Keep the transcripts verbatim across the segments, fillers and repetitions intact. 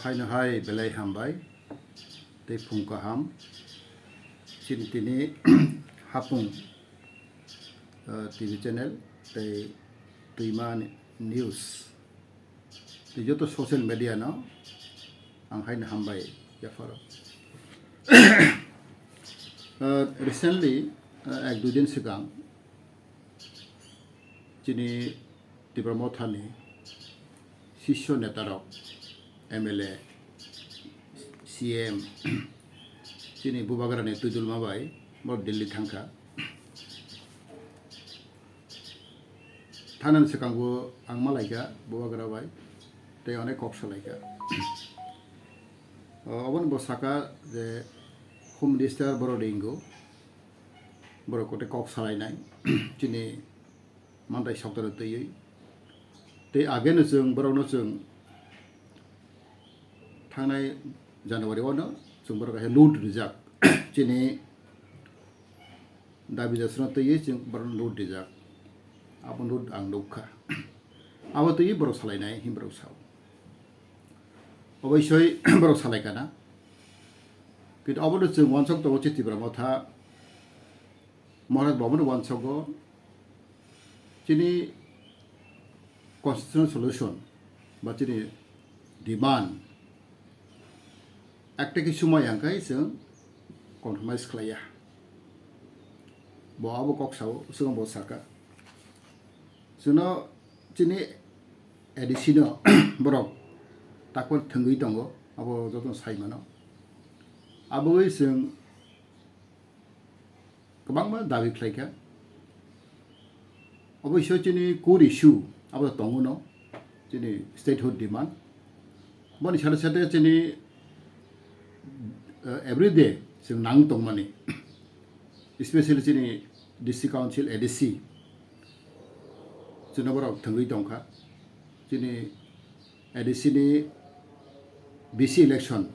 Haino hai belai hambai tei phung kaham. Chini tini hapung, uh, T V channel tei Twima News tei joto social media no ang haino hambai yapharo. Uh, recently, uh, ek dui din swkang chini Tipra Mothani sisyo netarok, M L A, C M, chini bubagrani twidulma bai bo Delhi thangkha. Thanani swkangbo ang malaikha bubagra bai tei onek kok salaikha. O, oboni bo saka je Home Minister borok ringo, borok kote kok salainai chini mantai sokdoro twiwi. Tei ageno chwng borokno chwng thangnai January o no chwng borok kaisa note rijak. Chini dabi jasno twiwi chwng borokno note rijak. Abo note ang nukha. Abo twiwi borok salainai hin borok sao. Oboisoi borok salaikha na. Kintu obono chwng wansok tongo chi Tipra Motha Maharaj Bhavan wansogo chini constitutional solution ba chini demand ekta khe sumai hangkai chwng compromise khlaiya. Bo abo kok sao, swkang bo saka. Chwngno chini A D C no borok takwan thwngwi tongo, abo jotono sai mano. Aboi chwng kwbangma dabi khlaikha. Oboisoi chini core issue abo tongo no, chini statehood demand. Boni sade sade chini, eh, everyday chwng nang tongmani, especially chini District Council A D C, chwngno borok thwngwi tongkha. Chini A D C ni B C election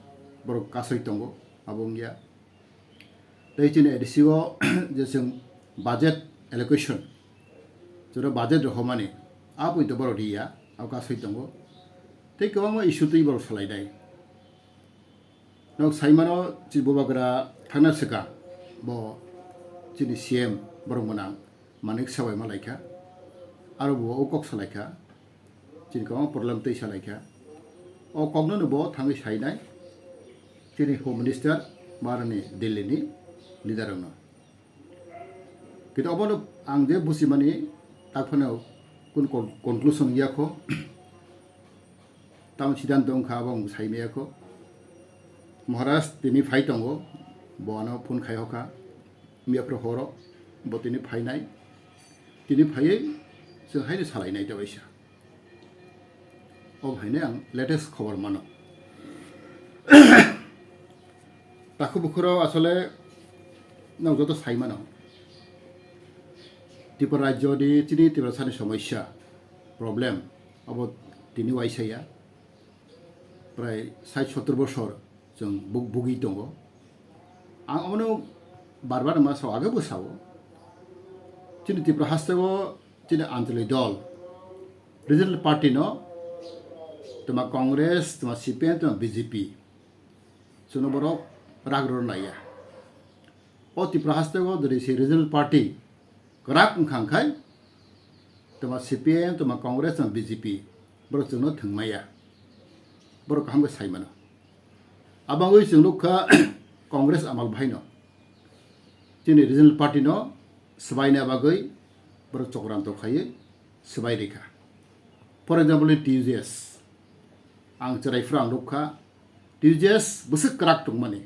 borok kasoi tongo, abo wngya. Tei chini A D C o je chwng budget allocation, chwngno budget rohormani, a poito borok riya, abo kasoi tongo. Tei kwbangma issue twi borok salainai. Nok saimano chini bubagra thangna swkang, bo chini C M borok mwnang Manik Sabai malaikha, aro bo o kok salaikha. Chini kwbangma problem twi salaikha. O kokno no bo thangwi sainai chini Home Minister barani Delhi ni leader rokno. Kintu obono ang je buchimani, tak phano kun con-, conclusion ya kho. Tamo siddhanto wngkha, abo ang sai maya kho. Maharaj tini phai tongo, bo ano phone khai hokha. Miyaphru horo bo tini phainai. Tini phaiwi chwng haino salainai ta waisa. O haino ang latest khobor mano. Takhu bukhuro asole nok joto sai mano. Tripura rajyo ni chini Tiprasani somosya, problem, abo tini waisa ya. Prai sait sottor bosor chwng bug-, bugwi tongo. Ang omono bar bar ma sao, age bo sao. Chini Tripura hasteo chini anchalik dol, regional party no, toma Congress, toma C P M, toma B J P, chwngno borok rag rw naiya. O Tripura hasteo jodi se regional party kwrak wngkha hwnkhe, toma C P M, toma Congress, toma B J P, borok chwngno thwngmaya. Borok kaham khe sai mano. Abangwi chwng nukha Congress amal bahaino, chini regional party no swbaina bagwi borok chokranto khaiwi swbai rikha. For example, T U J S. Ang chwrai phuru ang nukha, T U J S bwswk kwrak tongmani.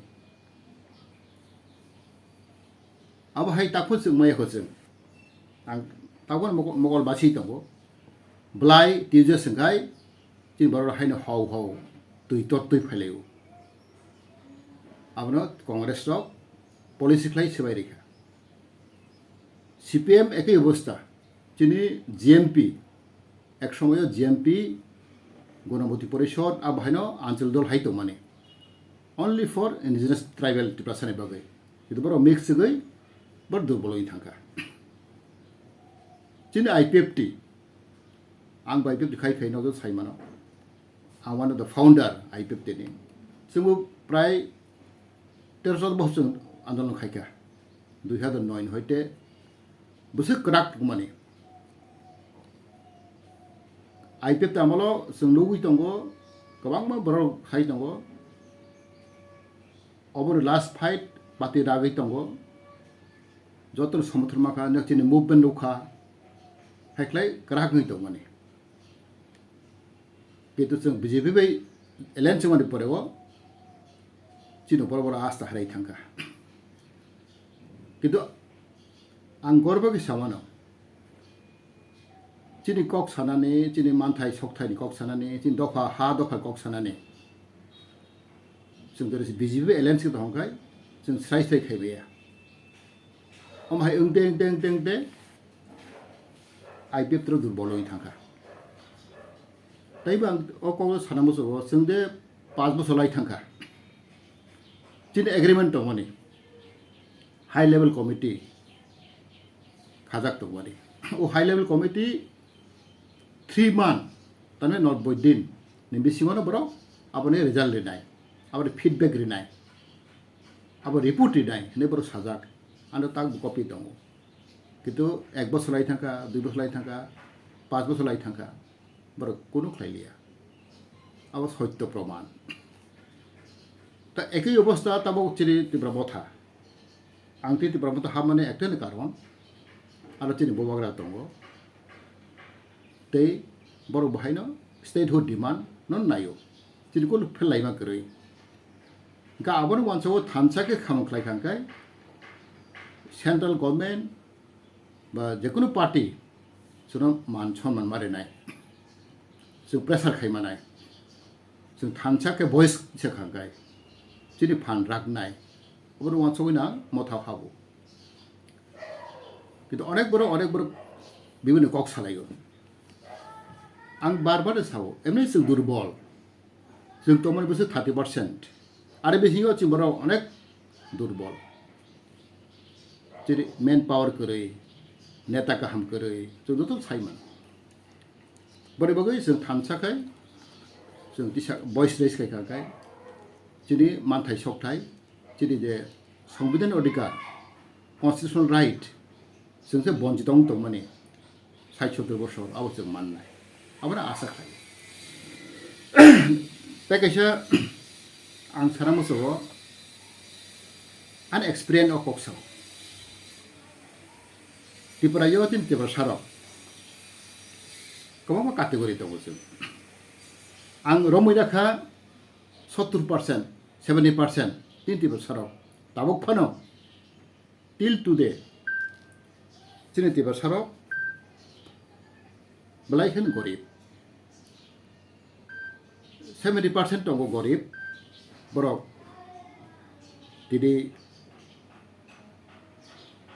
Abo hai takphuru chwng maya kho chwng. Ang tabukno mokol, mokol basi tongo. Belai T U J S hwnkhe chini borok haino hau hau twi tot twi phailaio. Abono Congress rok policy khlai swbai rikha. C P M ekoi obostha. Chini G M P, ek somoyo G M P, Ganamati Porishod, a bahaino Anchal dol hai tongmani. Only for indigenous tribal Tiprasani bagwi. Kintu borok mix wgwi, borok durbol wngwi thangkha. Chini I P F T, ang bai I P F T khai khai no sai mano. Ang one of the founder I P F T ni. Chwngbo prai terosho bohor chwng andolon khaikha. Dui hazar noi ni hoite bwswk kwrak tongmani. I P F T amolo chwng nugwi tongo, kwbangma borok khai tongo. Oboni last fight party ragwi tongo. Jotono somothor mankha, nok chini movement nukha. Haiklai kwrak wngwi tongmani. Kintu chwng B J P bai alliance wngmani pore o chini borok borok asta harai thangkha. Kintu ang gorbo khe samano, chini kok sanani, chini manthai sokthai ni kok sanani, chini dopha ha dopha kok sanani, chwng jora B J P bai alliance khe tongkhai chwng srai srai khaibaiya. Omo hai wngte wngte wngte wngte I P F T rok durbol wngwi thangkha. Taibo ang o kok sana muchungo, chwng de paanch bosor lai thangkha. Chini agreement tongmani, high level committee khajak tongmani. O high level committee three month, tani nobboi din ni bisingo no borok aboni result rinai, aboni feedback rinai, abo report rinai hinwi borok sajak. Ano tak bo copy tongo. Kintu ek bosor lai thangkha, dui bosor lai thangkha, paanch bosor lai thangkha, borok kunu khlai liya. Abo soityo proman. Ta ekoi obostha tabok chini Tipra Motha. Ang tei Tipra Motha hapmani ektaino karon, aro chini bubagra tongo. Tei borok bo haino statehood demand no naio. Chini kunu phel laima kwrwi. Hwnkhe aboni uansukgo thansa khe khamung khlai kha hwnkhe central government ba jekunu party chwngno man sonman ma rinai, chwng pressure khai manai, chwng thansa khe voice se kha hwnkhe chini phan raknai, obono uansugwi nang Motha habo. Kintu onek borok, onek borok bibini kok salaio. Ang bar bar sao, emni chwng durbol. Chwng tongmani bwswk thirty percent. Ari bisingo chwng borok onek durbol. Chini manpower kwrwi, neta kaham kwrwi, chwng joto sai mano. Boni bagwi chwng thansa khai, chwng tisa voice raise khai kha khai, chini manthai sokthai, chini je Songbidan ni odhikar, constitutional right, chwng se bonchito wng tongmani sait sottor bosor abo chwng mannai. Abono asa khlai. Tei kaisa ang sana muchungo ani experience o kok sao. Tripura yo chini Tiprasa rok kwbangma category tongo chwng. Ang romwi rakha sottor percent, seventy percent chini Tiprasa rok tabuk phano till today chini Tiprasa rok belai kheno gorib. Seventy percent tongo gorib borok. Tini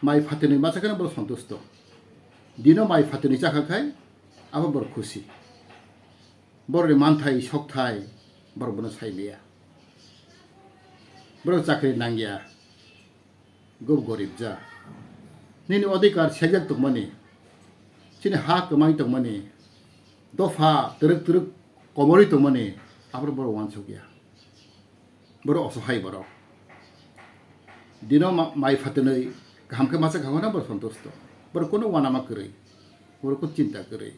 mai phatinwi masa kheno borok santusto. Dino mai phatinwi chakha khai abo borok khusi. Borokni manthai sokthai borok bono sai maya. Borok chakri nangya. Gub gorib ja. Nini odhikar sejak tongmani, chini ha kwmai tongmani, dopha twrwk twrwk komorwi tongmani, aphuru borok uansukya. Borok osohai borok. Dino ma-, mai phatinwi kaham khe masa kaham no borok santusto. Borok kunu uanama kwrwi. Borok kunu chinta kwrwi.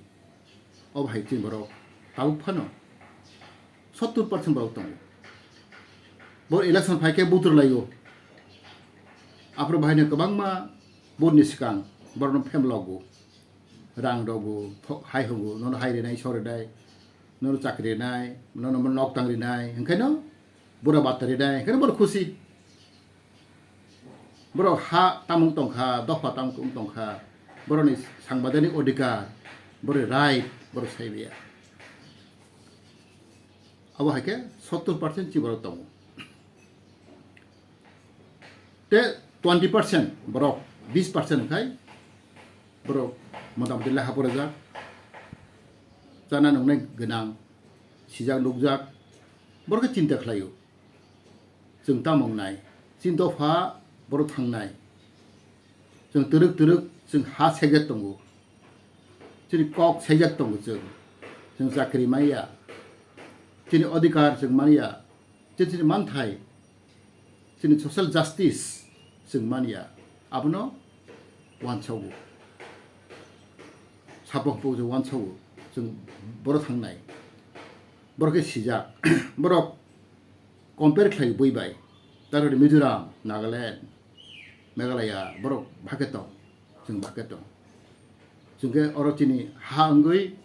O bahai chini borok tabuk phano sottor percent borok tongo. Bo election phai khe butur laio. Aphuru bahaino kwbangma boni swkang borokno phemlogo. Rang rogo, tho-, hai hogo, nono hai rinai, sor rinai, nono chakri rinai, nono nok tang rinai, hwnkhe no bura bata rinai, hwnkhe no borok khusi. Borok ha tamung tongkha, dopha tamung tongkha, borokni sangbidhanik odhikar, borokni right, borok sai maya. Abo hai khe sottor percent chi borok tongo. Te twenty percent borok, bis percent khai borok motamoti lekha porajak, chana nungnai gwnang, sijak nukjak, borok khe chinta khlaio. Chwng tamo wngnai? Chini dopha borok thangnai. Chwng twrwk twrwk chwng ha sejak tongo. Chini kok sejak tongo chwng. Chwng chakri maya. chini odhikar chwng manya, chini, chini manthai, chini social justice chwng manya, abono uansago. Sabok bo je uansago, chwng boro thangnai. Borok khe sijak. Borok compare khlai bui bai. Tarpore Mizoram, Nagaland, Meghalaya, borok bhage tong, chwng bhage tong. Chwng khe oro chini ha wngwi,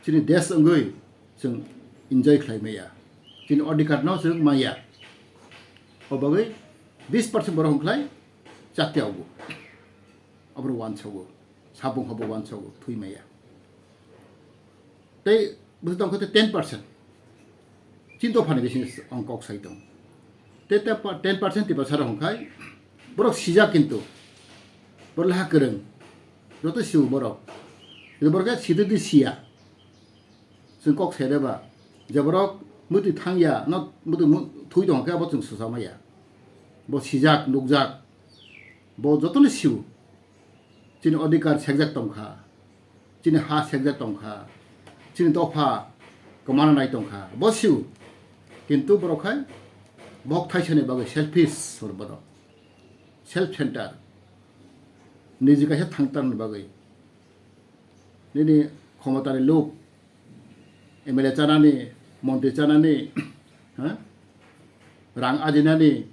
chini desh wngwi chwng enjoy khlai maya. Chini odhikar no chwng maya. O bagwi bis percent borok hwn khlai chatiya obo. Obo uansago. Sabung habo uansago, thwi maya. Tei bwswk tong khe ten percent. Chini dophani bising ang kok sai tong. Tei te pa-, ten percent Tiprasa rok hwn khai borok sijak kintu. Borok leha kwrwng. Joto siu borok. Kintu borok khe sitwtwi siya. Chwng kok sai reba. Je borok mwtwi thangya, no mwtwi mu-, thwi tong khe abo chwng swsa maya. Bo sijak, nukjak. Bo jotono siu. Chini odhikar sekjak tongkha, chini ha sekjak tongkha, chini dopha kwmana nai tongkha, bo siu. Kintu borok khai bok thaisani bagwi selfish sor borok, self center, niji kaisa thangtarni bagwi. Nini khomotani luk, M L A chanani, montri chanani, ha? Rang ajinani,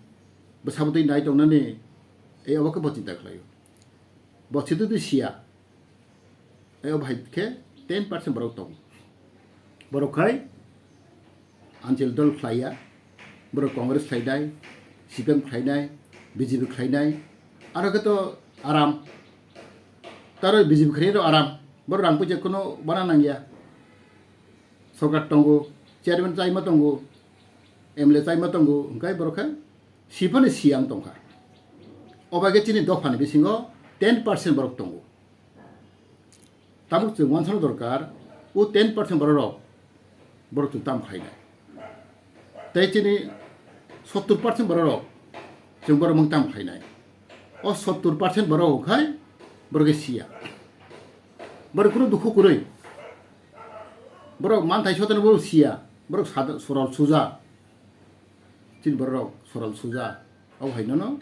bwsabotwi nai tongnani, ei obo khe bo chinta khlaio. Bo sitwtwi siya. Ei obo hai khe ten percent borok tongo. Borok khai Anchal dol khlaiya, borok Congress khlainai, C P M khlainai, B J P khlainai, aro khe to aram. Taro B J P khlainai rok aram, borok rang puisa kuno bana nangya. Sorkar tongo, chairman chaima tongo, M L A chaima tongo, hwnkhe borok khe siphani siyang tongkha. Obo khe chini dophani bisingo ten percent borok tongo. Tabuk chwng uansukna dorkar, o ten percent borok rok, borok chwng tamo khlainai. Tei chini sottor percent borok rok, chwng borok mung tamo khlainai. O sottor percent borok hwnkhe borok khe siya. Borok kunu dukhu kwrwi. Borok manthai sotoni borok siya. Borok sada-, soral suja. Chini borok rok soral suja. Abo hai nono.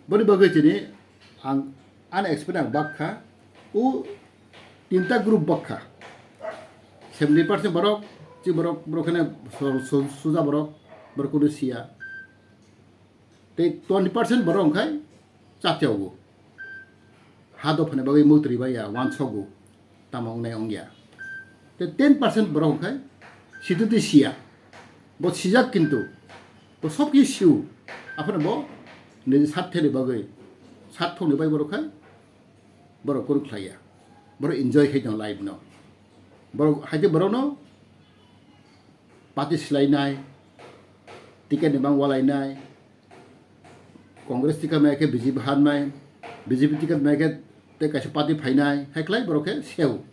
Boni bagwi chini ang ani experience ang bak kha. O tinta group bak kha. Seventy percent borok, chi borok, borok khene soral su-, suja borok, borok kunu siya. Tei twenty percent borok hwnkhe chatiyago. Ha dophani bagwi mwtri bai ya, uansogo, tamo wngnai wngya. Tei ten percent borok hwnkhe sitwtwi siya. Bo sijak kintu, bo sob khe sio. Aphano bo nini sat thani bagwi, sat thokni bai borok khe borok kunu khlaiya. Borok enjoy khai tong life no. Borok haikhe borokno party swlainai, ticket ni bang walainai, Congress ticket mai khe B J P hanmai, B J P ticket mai khe tei kaisa party phainai, hai khlai borok khe seo.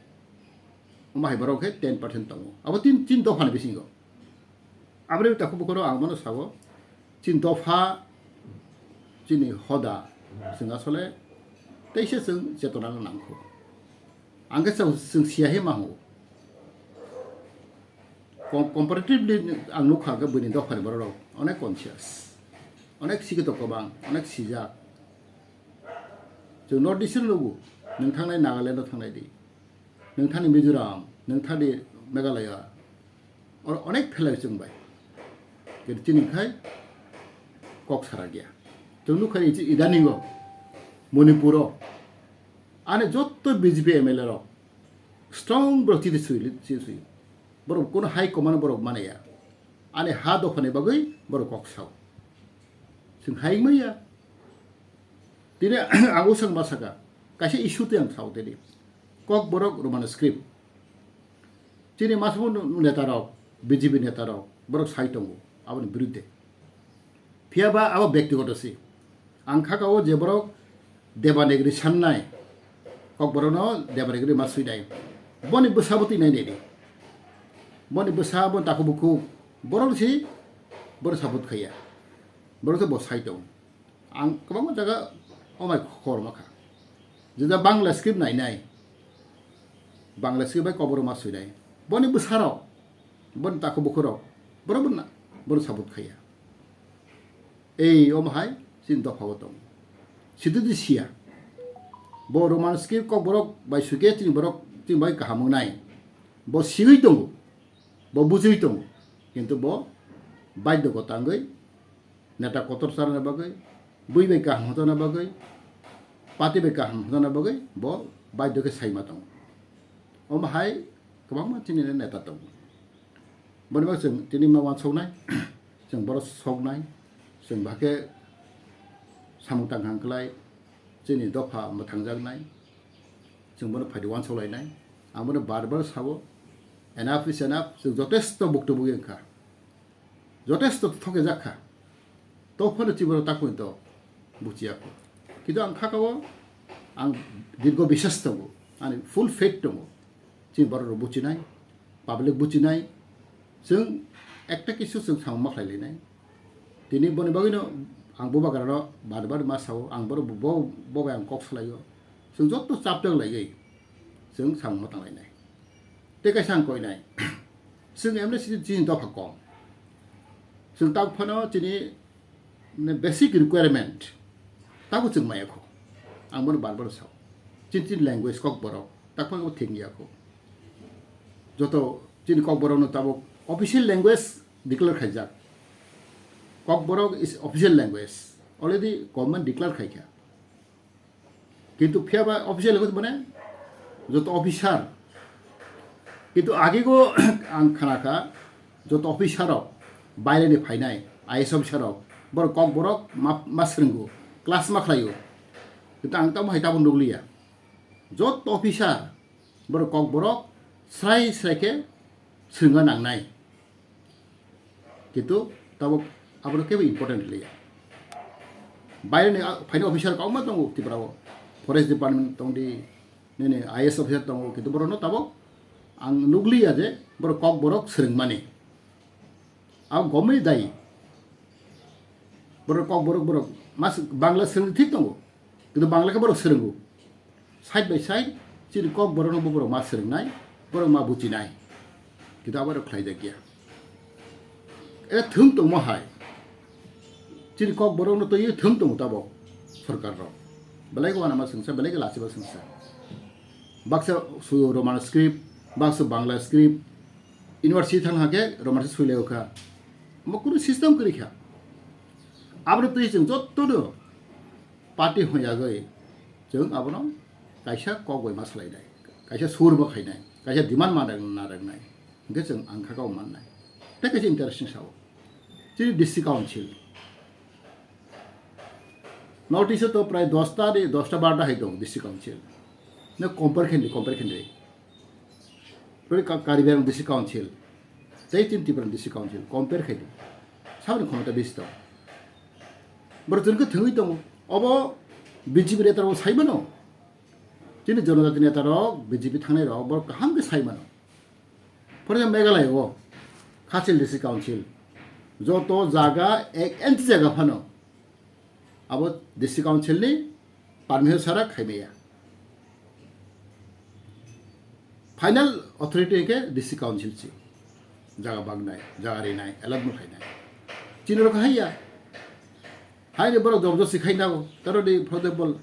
Omo hai borok khe ten percent tongo. Abo tin, tin dophani bisingo. Aboni takhuk bukhoro ang bono sao, chini dopha, chini hoda, chwng asole teisa chwng chetona nangkho. Ang khe chwng, chwng siya he ma hwngo. Com-, comparatively ang nukha khe buini dophani borok rok onek conscious, onek sikito kwbang, onek sijak. Chwng North East-o nugo, nwng thangnai Nagaland-o thangnai di, nwng thani Mizoram, nwng thani Meghalaya, oro onek phelai chwng bai. Khe chini khai kok sara gya. Chwng nukha ichi idaningo Manipur-o ani jotto B J P M L A rok strong borok chini sui, chini sui. Borok kono high command borok manaya. Ani ha dophani bagwi borok kok sao. Chwng hai maya. Tini ang usang ma saka, kaisa issue tei ang sao tini. Kokborok Roman script. Chini masamo neta rok, B J P neta rok, borok sai tongo aboni birudde. Phiya ba abo bektigoto si. Ang kha kao je borok Devanagari sannai, Kokborokno Devanagari ma swinai. Boni bwsa bo twi nai nai di. Boni bwsa, boni takhuk bukhuk, borok si, borok support khaiya. Borok se bo sai tongo. Ang kwbangma jaga o mai khorma kha. Jesa Bangla script nainai, Bangla script bai Kokborok ma swinai. Boni bwsarok, boni takhuk bukhurok, Borok bo na, borok sabut khaiya. Ei omo hai chini dopha o tongo. Sidu di siya. Bo Roman script kok borok bai suke chini borok chini bai kaham wngnai. Bo siwi tongo. Bo bujui tongo. Kintu bo baidhyo gota wngwi neta kotor charwna bagwi, bui bai kaham hotana bagwi, party bai kaham hotana bagwi bo baidhyo khe saima tongo. Omo hai kwbangma chini neta tongo. Boni bagwi chwng tini ma uansuknai, chwng bono soknai, chwng bahai khe samung tangkha hwnklai, chini dopha mwthangjaknai, chwng bono phaidi uansuk lainai. Ang bono bar bar sao, enough is enough, chwng jotesto buktu bugwi wngkha, jotesto thokjak kha. To phano chiboro takuni to buchiya kho. Kintu ang khakao ang dirgo biswas tongo, ani full faith tongo. Chini borok rok buchinai, public buchinai, chwng ekta kisu chwng samung ma khlai lainai. Tini boni bagwino ang bubagrano bar bar ma sao, ang borok bo, bo bai ang kok salaio. Chwng joto chapjak laiwi chwng samung ma tang lainai. Tei kaisa ang koinai, chwng M L A city chini dopha kom. Chwng tak phano chini, mane, basic requirement tabo chwng maya kho. Ang bono bar bar sao. Chini, chini language kok borok tak phano thik ya kho. Joto chini kok borok no tabuk official language declare khaijak. Kok borok is official language. Already government declare khaikha. Kintu phiya ba official language mane joto officer. Kintu agi go ang khana kha joto officer rok baire ni phainai I A S officer rok borok kok borok ma, ma swrwngo, class ma khlaio. Kintu ang tamo hai tamo nukliya. Joto officer borok kok borok srai srai khe swrwngna nangnai. Kintu tabuk abono kebo important liya. Baire ni a-, phaini officer kauma tongo Tripura o. Forest department tongdi, nini I A S officer tongo, kintu borokno tabuk ang nukliya je borok kok borok swrwngmani. Abo gomwi dai. Borok kok borok borok mas Bangla swrwng thik tongo. Kintu Bangla khe borok swrwngo. Side by side, chini kok borokno bo borok ma swrwngnai, borok ma buchinai. Kintu abo rok khlaijakya. E thwng tongmo hai. Chini kok borokno twiwi thwng tongo tabuk sorkar rok. Belai khe uanama swngsa, belai khe lachiba swngsa. Baksa suyo Roman script, baksa Bangla script, university thang hakhe Roman script suilai kha. Omo kunu system kwrwi kha. Aboni twi chwng jotono party hwnjagwi chwng abono kaisa kok bai ma swlainai, kaisa sur bo khainai, kaisa demand ma rwng-, na rwngnai, hwnkhe chwng ang kha kok mannai. Tei kaisa interesting sao, chini district council, North East o to prai dosta ni, dosta barota hai tongo district council. No compare khendi, compare khendi. Rori ka-, Karbi Anglong District Council, tei chini Tripura District Council compare khai di. Saboni khomota bisi tongo. Borok chwng khe thwngwi tongo. Obo B J P neta rok sai mano. Chini jonojati neta rok, B J P thangnai rok, borok kaham khe sai mano. For example, Meghalaya o Khachil District Council, joto jaga ek inch jaga phano abo District Council ni permission sara khaimaya. Final authority hwnkhe District Council se. Jaga bagnai, jaga rinai, allotment khainai. Chini rok haiya. Haini borok jobor josti khai nago. Taro di, for example,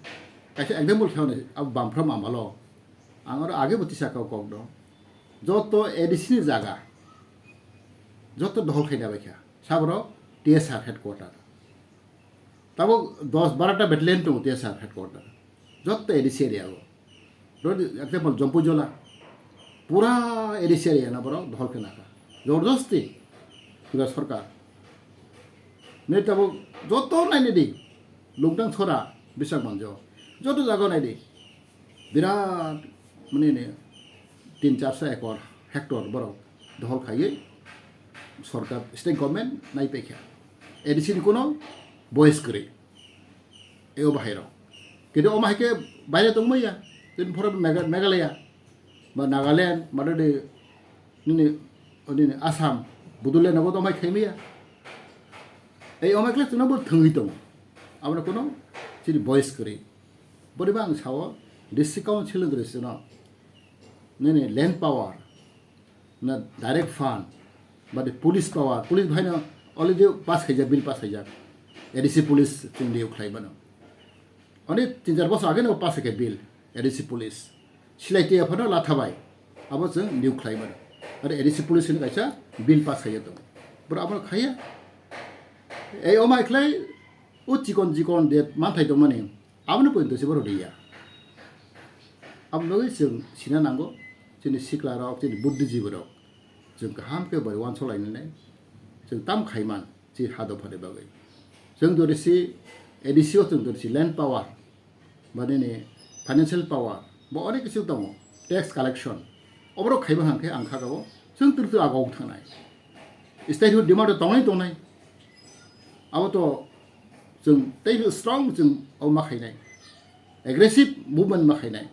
kaisa example khe hwnwi, abo bamphra mamalo. Ang oro age bo tisa kok kok do. Joto A D C ni jaga, joto dohol khaina bai kha. Saboro T S R headquarter. Tabuk dos barota battalion tongo T S R headquarter. Jotto A D C area o. Rodi example Jompuijola. Pura A D C area na borok dohol khe nakha. Jobor josti. Tripura sorkar. Ne tabuk jotto nainai di. Lungtang Sora, Bisakmanjo. Jotto jaga nai di. Birat, mane ne, tin charso ekor hectare borok dohol khaiwi sorkar, state government nai paikha. A D C ni kuno voice kwrwi. E o bahai rok. Kintu omo hai khe baire tongmaya. Tin phoro Megha-, Meghalaya, ba Nagaland, ba dode nini, nini Assam, Bodoland nogo tongmai khaimaya. Ei omo khe chwngno bo thwngwi tongo. Abono kuno chini voice kwrwi. Boriba ang sao, district council ni drisyo no, nini land power, na direct fund, But police power, police bahaino already pass khaijak, bill pass khaijak. A D C police chwng niyok khlai mano. Ani tin char bosor age no pass khe bill, A D C police. Silai tei aphano lathabai. Abo chwng niyok khlai mano. Aro A D C police ni kaisa bill pass khaiya tongo. Boro abo khaiya. Ei omai khlai o chikon chikon de manthai tongmani. Aboni poito se boro riya. Aboni bagwi chwng sina nango, chini sikla rok, chini buddhijibi rok. Chwng kaham khe bari wansok lainai. Chwng tam khaiman, chi ha dophani bagwi. Chwng dorisi A D C o chwng dorisi land power, ba nini financial power, bo onek kisu tongo, tax collection. Oborok khaiba hang khe ang kha gabo, chwng twrwk twrwk agok thangnai. Statehood demand tongnai tongnai. Abo to chwng tei strong chwng abo ma khainai. Aggressive movement ma khainai.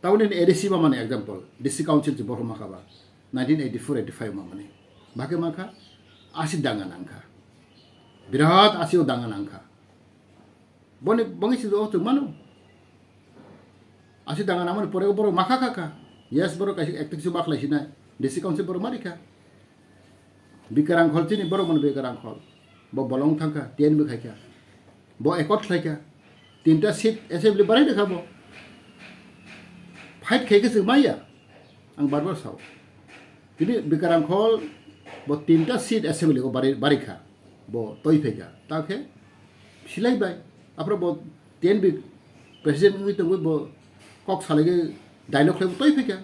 Taboni A D C ba mani example, D C council chwng bohrok ma khaba. Nineteen eighty-four eighty-five ma mani. Bake ma kha, asi danga nang kha. Birat asi o danga nang kha. Boni, boni si o chwng mano. Asi danga nang mani pore borok ma kha kha kha. Yes, borok kaisa ekta kisu ma khlai sinai. D C council borok ma ri kha. Bikrang Khol chini borok mano Bikrang Khol. Bo bolong thang kha, T N B khai kha. Bo accord khlai kha. Tinta seat assembly barai kha bo. Fight khai khe se maya. Ang bar bar sao. Tini Bikrang Khol bo tinta seat assembly ko bari, bari kha. Bo toi phai kha. Ta khe silai bai. Aphro bo T N B president wngwi tongwi bo kok salai khe dialogue khlai bo toi phai kha.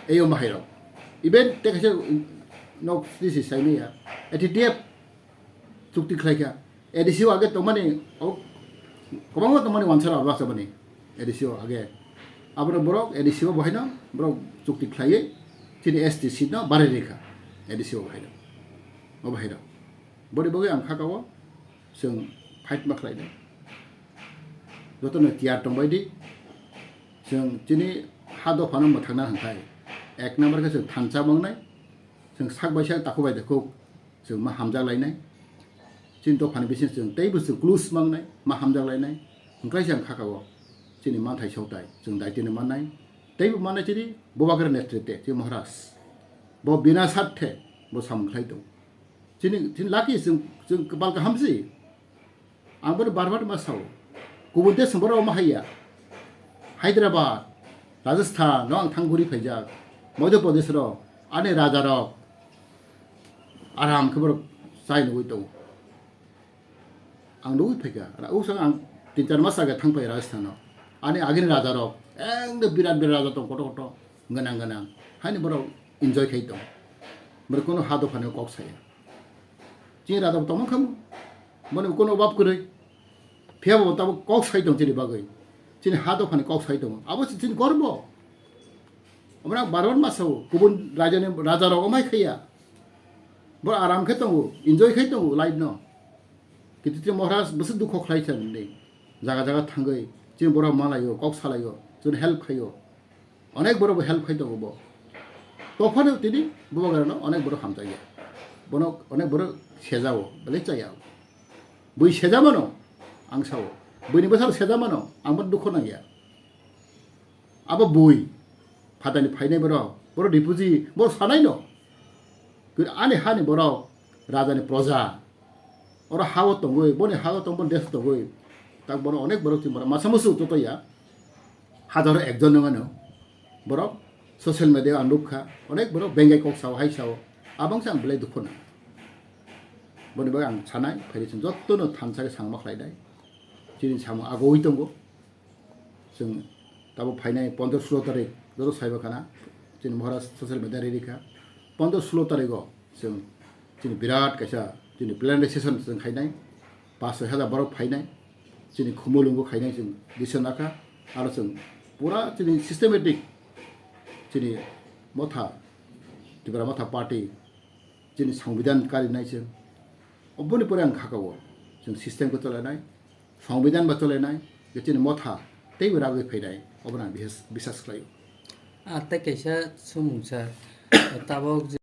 Eyo mahairok. Even te kaisa nok sisi saimaya. A T T F chukti khlai kha. A D C o age tongmani, o kwbangma tongmani wansara abo asabani. A D C o age. Abro borok A D C o bahaino borok chukti khlaiwi chini S T seat no barai rikha. A D C o bahaino. O bahaino. Boni bagwi ang kha kao chwng fight ma khlainai. Jotono tiyar tongbai di. Chwng chini ha dophano mwthangna hwnkhai. Ek number khe chwng thansa mangnai. Chwng sak bai sak takhuk bai takhuk. Chwng ma hamjak lainai. Chini dophani bising chwng teibo chwng close mangnai, ma hamjak lainai. Hwnkhe se ang kha kao. Chini manthai sotai, chwng daitino mannai. Teibo mannai chini Bubagra netrite, chini Maharaj. Bo bina sathe, bo samung khlai tong. Chini, chini lucky chwng, chwng kwbal kaham si. Ang bono bar bar ma sao. Kubun desh borok ma haiya. Hyderabad, Rajasthan no ang thang guri phaijak. Madhya Pradesh ro, ani raja rok. Aram khe borok chai nugui tongo. Ang nugui phaikha. Ra-, usang ang tin char mas age thang phai Rajasthan no. Ani agini raja rok. Ekdom birat birat raja tong koto koto. Gwnang gwnang. Haini borok enjoy khai tong. Borok kono ha dophani kok saya. Chini raja bo tongma khamu. Bono kono obab kwrwi. Phiya bo tabuk kok sai tong chini bagwi. Chini ha dophani kok sai tongo. Abo se chini gorbo. Omo ang bar bar ma sao. Kubun raja ni raja rok omai khaiya. Bo aram khe tongo, enjoy khai tongo life no. Kintu chini Maharaj bwswk dukho khlai sa nini. Jaga jaga thangwi chini borok malaio, kok salaio, chini help khaio. Onek borok bo help khai tongo bo. Tophano tini Bubagrano onek borok hamjakya. Bono onek borok sejao, belai chaya. Bui sejamano ang sao. Buini bwsalo sejamano ang bo dukho nangya. Abo bui phatani phainai borok, borok refugee, borok sanaino. Ani hani borok, rajani proja. Oro hao tongwi, boni hao tong, boni desh tongwi. Tak bono onek borok chini borok masa musu joto ya. Hajaro ekjon nung ano. Borok social media ang nukha, onek borok bengai kok sao, hai sao. Abang se ang belai dukhu nang. Boni bagwi ang sanai, phaidi chwng jotono thansa khe sangma khlainai. Chini samung agoi tongo. Chwng tabuk phainai pondro sulo tarik joto saiba khana chini Maharaj social media riri kha. Pondro sulo tarigo chwng chini birat kaisa chini plenary session chwng khainai. Pas soi hajar borok phainai. Chini Khumulwngo khainai chwng decision lakha. Aro chwng pura chini systematic chini motha, Tipra Motha Party chini Songbidan karinai chwng. Oboni pore ang kha kao chwng system khe cholainai. Songbidan ba cholainai, je chini motha teibo ragwi phainai, obono ang bihas-, bisas khlaio. Ah, tei kaisa sumung sir, tabok je